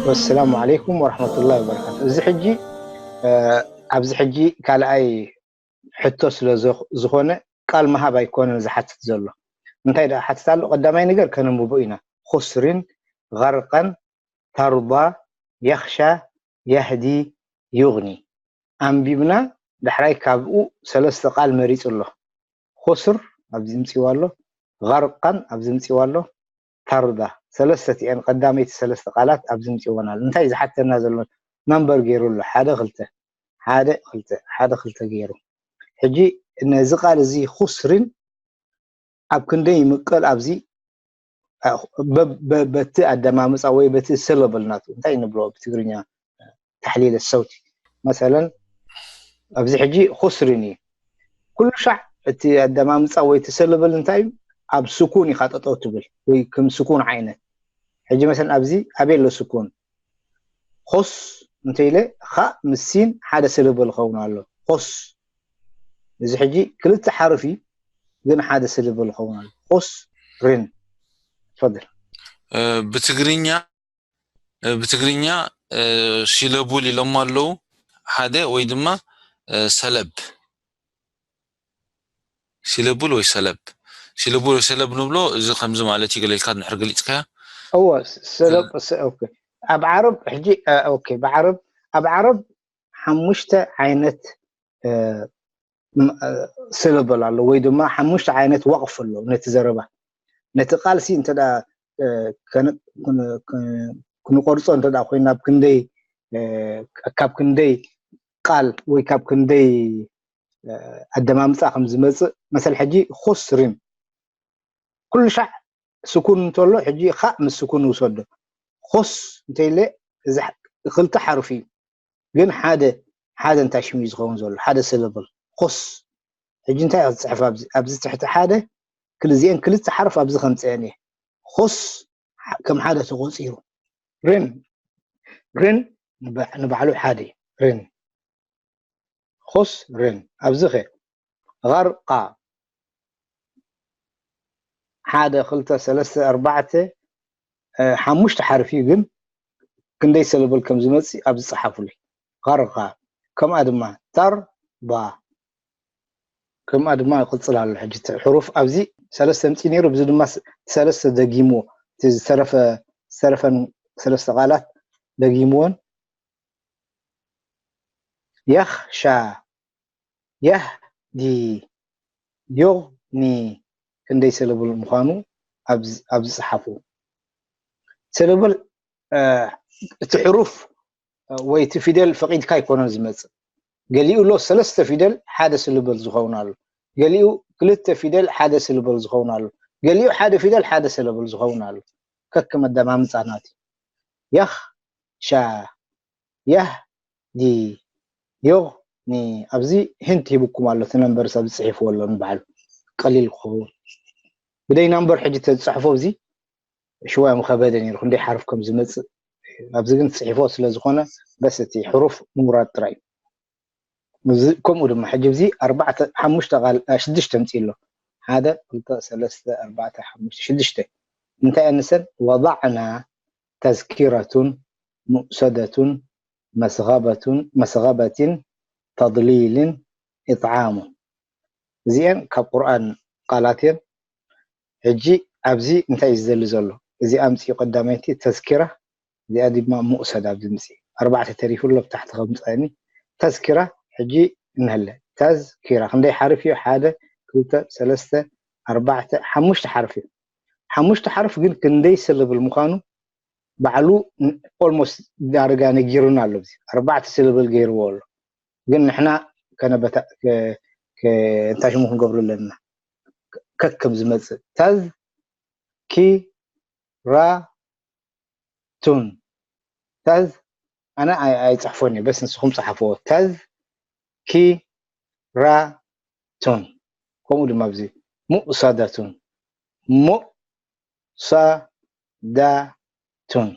ወሰላሙ ዓለይኩም ወረሕመቱላሂ ወበረካቱ። እዚ ሕጂ፣ እ፣ ኣብዚ ሕጂ ካልኣይ ሕቶ ስለ ዘ-፣ ዝኾነ ቃል ምሃብ ኣይኮነን ዝሓትት ዘሎ። እንታይ ደኣ ሓትት ኣሎ? ቀዳማይ ነገር ከነንብቦ ኢና። ኹስሪን፣ ገርቀን፣ ተርዳ፣ የኽሻ፣ የህዲ፣ ዩግኒ። ኣንቢብና፣ ዳሕራይ ካብኡ ሰለስተ ቃል መሪጹ ኣሎ። ኹስር ኣብዚ ምጽዋ ኣሎ፣ ገርቀን ኣብዚ ምጽዋ ኣሎ፣ ተርዳ። ሰለስተ እቲአን ቀዳመይቲ ሰለስተ ቃላት ኣብዚ ምጽወን ኣሎ። እንታይ ዝሓተና ዘሎ? ናምበር ገይሩ ኣሎ። ሓደ፣ ክልተ፣ ሓደ፣ ክልተ፣ ሓደ፣ ክልተ ገይሩ። ሕጂ ነዚ ቃል እዚ ኹስሪን ኣብ ክንደይ ይምቀል ኣብዚ፣ አ፣ በ-፣ በ-፣ በቲ ኣደማምጻ ወይ በቲ ሰለብል ናቱ፣ እንታይ ንብሎ ብትግርኛ፣ ተሕሊለ ሰውቲ። መሰለን ኣብዚ ሕጂ ኹስሪን እዩ። ኩሉ ሻዕ እቲ ኣደማምጻ ወይ እቲ ሰለብል እንታይ እዩ? ኣብ ስኩን ኢኻ ጠጠው ትብል ወይ ከም ስኩን ዓይነት። ሕጂ መሰለን ኣብዚ ኣበይ ኣሎ ስኩን? ኹስ እንተ ኢለ ኻእ ምስ ሲን ሓደ ሰለብል ይኸውን ኣሎ። ኹስ። እዚ ሕጂ ክልተ ሓርፍ እዩ፣ ግን ሓደ ሰለብል ይኸውን ኣሎ። ኹስሪን። ትፈድል። እ፣ ብትግርኛ፣ እ፣ ብትግርኛ፣ እ፣ ሲለቡል ኢሎሞ ኣለዉ። ሓደ ወይ ድማ፣ እ፣ ሰለብ። ሲለቡል ወይ ሰለብ። ሲለቡል ወይ ሰለብ ንብሎ፣ እዚ ከምዚ ማለት እዩ፣ ገለ ኢልካ እንድሕር ገሊጽካዮ። እወ፣ ሰለብ፣ እ፣ ሰ-፣ ኦኬ። ኣብ ዓረብ ሕጂ፣ እ፣ ኦኬ፣ ብዓረብ፣ ኣብ ዓረብ ሓሙሽተ ዓይነት፣ እ፣ ም-፣ እ፣ ሰለብል ኣሎ፣ ወይ ድማ ሓሙሽተ ዓይነት ወቕፍ ኣሎ ነቲ ዘረባ። ነቲ ቃልሲ እንተ ደኣ፣ እ፣ ከን-፣ ክን-፣ ክን-፣ ክንቆርጾ እንተ ደኣ ኮይና፣ ኣብ ክንደይ፣ እ፣ ካብ ክንደይ ቃል ወይ ካብ ክንደይ፣ እ፣ ኣደማምጻ ከም ዝመጽእ፣ መሰል ሕጂ ኹስሪን ኩሉ ሻዕ ስኩን እንተሎ፣ ሕጂ ኻእ ምስ ስኩን ይውሰዶ። ኹስ እንተኢለ፣ እዚ ሕ-፣ ክልተ ሓርፊ እዩ። ግን ሓደ፣ ሓደ እንታይ ሽም እዩ ዝኸውን ዘሎ? ሓደ ሰለብል። ኹስ። ሕጂ እንታይ እየ ክጽሕፍ ኣብዚ? ኣብዚ ትሕቲ ሓደ፣ ክልዚኤን ክልተ ሓርፍ ኣብዚ ከምጽአን እየ። ኹስ፣ ሕ-፣ ከም ሓደ ተቖጺሩ። ሪን፣ ሪን ንባ-፣ ንባዕሉ ሓደ እዩ። ሪን። ኹስሪን። ኣብዚ ኸ? ገርቃ። ሓደ፣ ክልተ፣ ሰለስተ፣ ኣርባዕተ፣ እ፣ ሓሙሽተ ሓርፊ እዩ፣ ግን ክንደይ ሰለብል ከም ዝመጽእ ኣብዚ ጸሓፉለይ። ገርቃ። ከምኣ ድማ ተርባ። ከምኣ ድማ ይቕጽል ኣሎ። ሕጂ እቲ ሕሩፍ ኣብዚ ሰለስተ ምጽኢ ነይሩ፣ እዚ ድማ ስ-፣ ሰለስተ ደጊምዎ። እቲ ዝተረፈ፣ ዝተረፈን ሰለስተ ቃላት ደጊምዎን። የኽሻ፣ የህዲ፣ ዮኒ ክንደይ ሰለብል ምዃኑ ኣብዚ፣ ኣብዚ ጸሓፉ። ሰለብል፣ እ፣ እቲ ሕሩፍ፣ እ፣ ወይ እቲ ፊደል ፈቒድካ ኣይኮነን ዝመጽእ። ገሊኡ ኣሎ ሰለስተ ፊደል ሓደ ሰለብል ዝኸውን ኣሎ። ገሊኡ ክልተ ፊደል ሓደ ሰለብል ዝኸውን ኣሎ። ገሊኡ ሓደ ፊደል ሓደ ሰለብል ዝኸውን ኣሎ። ከከም ኣደማምጻ ናቱ። የኽሻ፣ የህዲ፣ ዮኒ። ኣብዚ ሂንት ሂብኩም ኣሎ፣ እቲ ነምበርስ ኣብዚ ጽሒፍዎ ኣሎ ንባዕሉ። ቀሊል ክኸውን። ብደይ ናምበር ሕጂ ተዝጽሕፎ ኣብዚ ሽወያ ምኸበደ ነይሩ፣ ክንደይ ሓርፍ ከም ዝመጽእ። ኣብዚ ግን ጽሒፎ ስለ ዝኾነ፣ በስ እቲ ሕሩፍ ምውራድ ጥራይ እዩ። እዚ፣ ከምኡ ድማ ሕጂ ኣብዚ ኣርባዕተ፣ ሓሙሽተ ቃል፣ እ፣ ሽዱሽተ ኣምጺኡ ኣሎ። ሓደ፣ ክልተ፣ ሰለስተ፣ ኣርባዕተ፣ ሓሙሽተ፣ ሽዱሽተ። እንታይ ኣንሰን? ወضዕና ተዝኪረቱን ሙእሰደቱን መስገበቱን፣ መስገበትን ተድሊልን ኢጥዓሙን። እዚኤን ካብ ቁርኣን ቃላት እየን። ሕጂ ኣብዚ እንታይ እዩ ዝደሊ ዘሎ? እዚ ኣምጺኡ ቀዳመይቲ ተዝኪራ፣ እዚኣ ድማ ሙእሰዳ ኣብዚ ምጺ። ኣርባዕተ ተሪፉ ኣሎ፣ ብታሕቲ ከምጽኣኒ። ተዝኪራ ሕጂ እንሀለ። ተዝኪራ ክንደይ ሓርፍ እዩ? ሓደ፣ ክልተ፣ ሰለስተ፣ ኣርባዕተ፣ ሓሙሽተ ሓርፍ እዩ። ሓሙሽተ ሓርፍ ግን ክንደይ ሰለብል ምዃኑ ባዕሉ ን-፣ ኦልሞስት ዳርጋ ነጊሩና ኣሎ። እዚ ኣርባዕተ ሰለብል ገይርዎ ኣሎ። ግን ንሕና ከነበታ-፣ ከ-፣ ከ-፣ እንታይ ሽሙ ክንገብሩ ኣለና? ከከም ዝመጽእ። ተዝኪራቱን። ተዝ-፣ ኣነ ኣይ-፣ ኣይጽሕፎን እየ፣ በስ ንስኹም ጸሓፍዎ። ተዝኪራቱን። ከምኡ ድማ ኣብዚ ሙእሰዳቱን። ሙእሰዳቱን።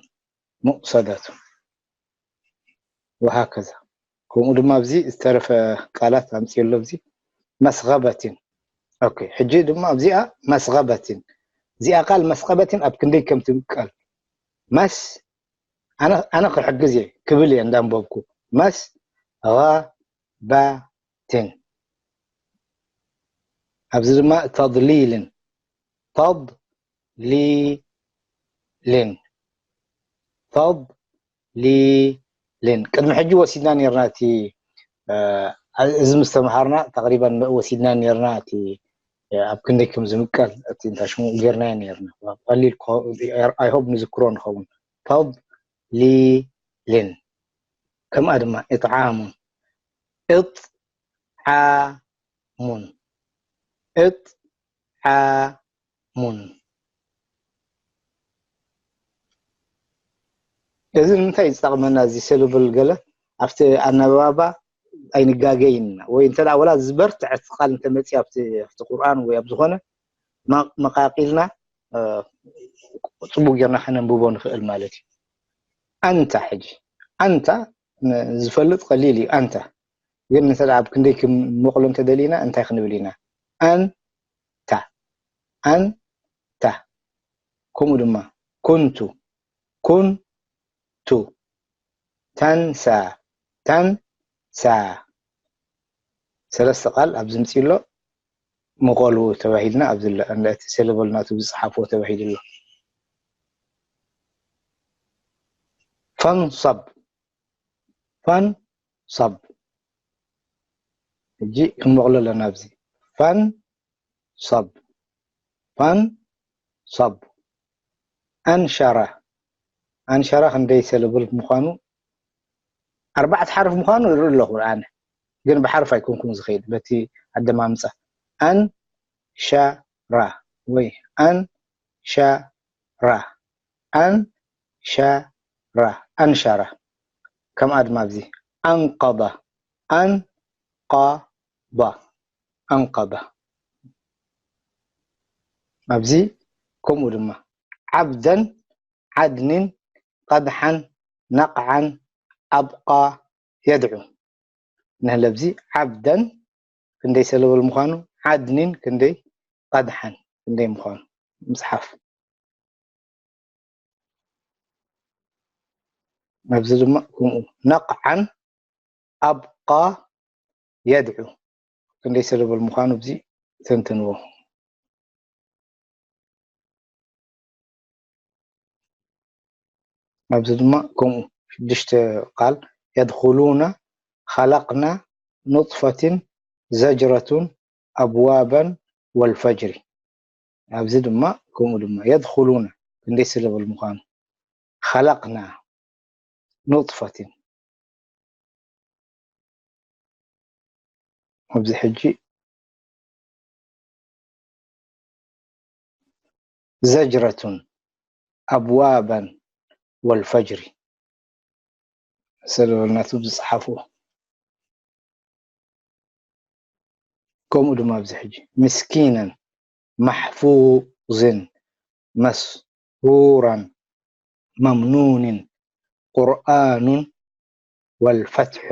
ሙእሰዳቱን። ወሃከዛ። ከምኡ ድማ ኣብዚ ዝተረፈ ቃላት ኣምጽኡ ኣሎ፣ ኣብዚ መስገበትን። ኦኬ፣ ሕጂ ድማ ኣብዚኣ መስገበትን፣ እዚኣ ቃል መስገበትን ኣብ ክንደይ ከም ትምቀል፣ መስ ኣነ ኣነ ክሕግዝ እየ ክብል እየ እንዳንበብኩ። መስገበትን፣ ኣብዚ ድማ ተድሊልን፣ ተድሊልን፣ ተድሊልን። ቅድሚ ሕጂ ወሲድና ነርና እቲ፣ እዚ ምስ ተምሃርና ተቅሪበን ወሲድና ነርና እቲ፣ ኣብ ክንደይ ከም ዝምቀል እቲ እንታይ ሽሙ ገርናዮ ነርና። ቀሊል፣ I hope ንዝክሮ ንኸውን። ተድሊልን፣ ከምኣ ድማ ኢጥዓሙን፣ እጥዓሙን፣ እጥዓሙን። እዚ ንምንታይ እዩ ዝጠቕመና? እዚ ሰለብል ገለ ኣብቲ ኣነባባ ኣይንጋገይን ኢና። ወይ እንተ ደኣ ወላ ዝበርትዐት ቃል እንተመፅያ ኣብቲ ኣብቲ ቁርኣን ወይ ኣብ ዝኾነ፣ መ- መቃቂልና፣ እ፣ ፅቡቅ ጌርና ከነንብቦ ንኽእል ማለት እዩ። ኣንታ ሕጂ፣ ኣንታ ን- ዝፈልጥ ቀሊል እዩ። ኣንታ ግን እንተ ደኣ ኣብ ክንደይ ክንመቕሎ እንተደሊና እንታይ ክንብል ኢና? ኣንታ፣ ኣንታ። ከምኡ ድማ ኩንቱ፣ ኩንቱ። ተንሳ፣ ተንሳ። ሰለስተ ቃል ኣብ ዝምፅእ ኣሎ መቐሉ ተባሂልና ኣብዚ ኣሎ፣ እንዳ እቲ ሰለበል ናቱ ዝፀሓፎ ተባሂሉ ኣሎ። ፈንሰብ፣ ፈንሰብ። ሕጂ ክንመቕሎ ኣለና ኣብዚ። ፈንሰብ፣ ፈንሰብ። ኣንሸራ፣ ኣንሸራ ክንደይ ሰለብል ምዃኑ፣ ኣርባዕተ ሓርፍ ምዃኑ እርኢ ኣለኹ ኣነ። ግን ብሓርፍ ኣይኮንኩን ዝኸይድ፣ በቲ ኣደማምፃ። ኣንሸራ ወይ ኣንሸራ፣ ኣንሸራ፣ ኣንሸራ። ከምኣ ድማ ኣብዚ ኣንቀባ፣ ኣንቀባ፣ ኣንቀባ። ኣብዚ ከምኡ ድማ ዓብደን፣ ዓድኒን፣ ቀድሓን፣ ነቕዓን፣ ኣብቃ፣ የድዑ። ንህለብዚ ዓብደን ክንደይ ሰለብል ምዃኑ፣ ዓድኒን ክንደይ፣ ቀድሓን ክንደይ ምዃኑ ምፅሓፍ። ኣብዚ ድማ ከምኡ ነቕዓን ኣብቃ የድዑ ክንደይ ሰለብል ምዃኑ ኣብዚ ተንትንዎ። ኣብዚ ድማ ከምኡ ሽዱሽተ ቃል የድኹሉና፣ ኸለቅና፣ ኑጥፈትን፣ ዘጅረቱን፣ ኣብዋበን፣ ወልፈጅሪ። ኣብዚ ድማ ከምኡ ድማ የድኹሉና ክንደይ ሰለብል ምዃኑ፣ ኸለቅና፣ ኑጥፈትን። ኣብዚ ሕጂ ዘጅረቱን ኣብዋበን ወልፈጅሪ ሰለበልናቱ ዝፀሓፍዎ። ከምኡ ድማ ኣብዚ ሕጂ ምስኪነን ማሕፉዝን መስሩራን መምኑንን ቁርኣኑን ወልፈትሑ።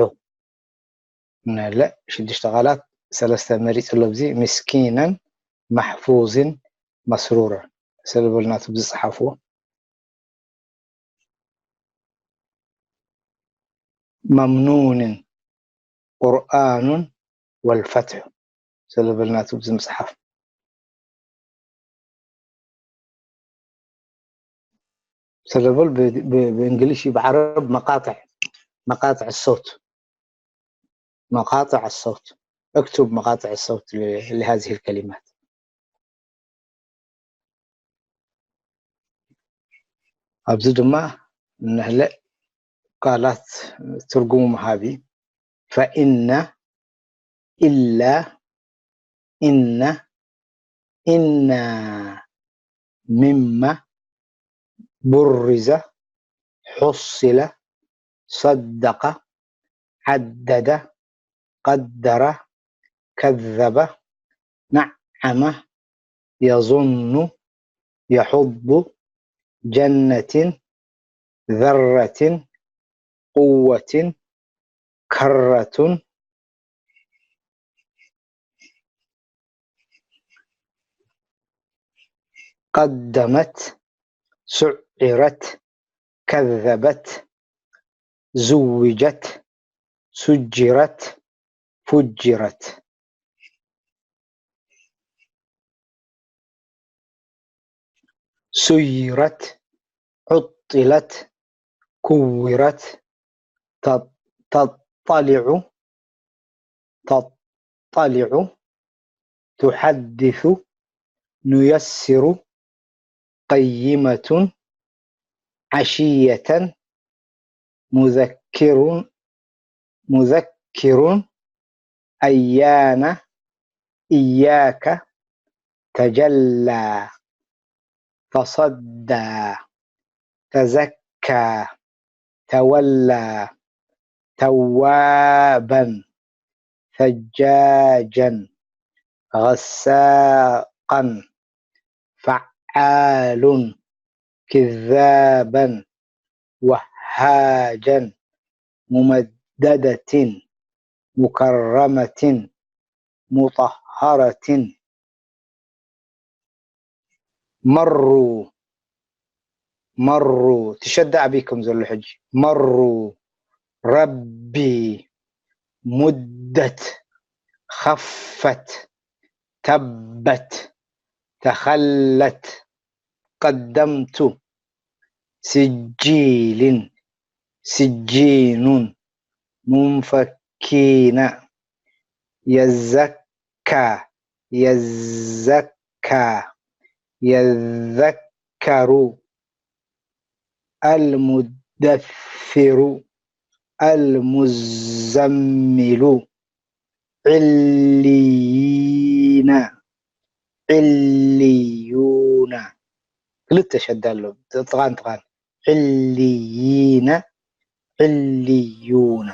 ነለ ሽዱሽተ ቃላት ሰለስተ መሪፅ ኣሎ። ኣብዚ ምስኪነን ማሕፉዝን መስሩራን ሰለበልናቱ ዝፀሓፍዎ። መምኑንን ቁርኣኑን ወልፈትሑ ሰለበልናቱ ዝምፅሓፍ። ሰለበል ብ- ብ- ብእንግሊሽ እዩ፣ ብዓረብ መቃጥዕ፣ መቃጥዕ ሰውት፣ መቃጥዕ ሰውት። اكتب مقاطع الصوت ل- لهذه الكلمات. ኣብዚ ድማ እንህለ ቃላት ትርጉሙ መሃቢ ፈኢነ፣ ኢላ፣ ኢነ፣ ኢና፣ ሚመ፣ ቡሪዘ፣ ሑሲለ፣ ሰደቀ፣ ዓደደ፣ ቀደረ፣ ከዘበ፣ ነዓመ፣ የظኑ፣ የሑቡ፣ ጀነትን፣ ዘረትን፣ ቁወትን፣ ከረቱን፣ قدمت، سعرت، كذبت، زوجت، سجرت، فجرت، سيرت، عطلت، كورت، تطلع، تطلع، تحدث، نيسر، قيمة، عشية، مذكر، مذكر، أيان، إياك، تجلى، تصدى، تزكى، تولى، توابا، ثجاجا، غساقا، فعال، كذابا، وهاجا، ممددة، مكرمة، مطهرة، مروا، مروا، ትሸዳ ኣበይ ከም ዘሎ ሕጂ። مروا، ربي، مدت، خفت، تبت، تخلت، قدمت، سجيل، سجين، منفكين، يزكى، يزكى، يذكر، المدثر، المزمل، عليين، عليون። ክልተ ሸዳ ኣሎ፣ ጥቓን ጥቓን። عليين، عليون።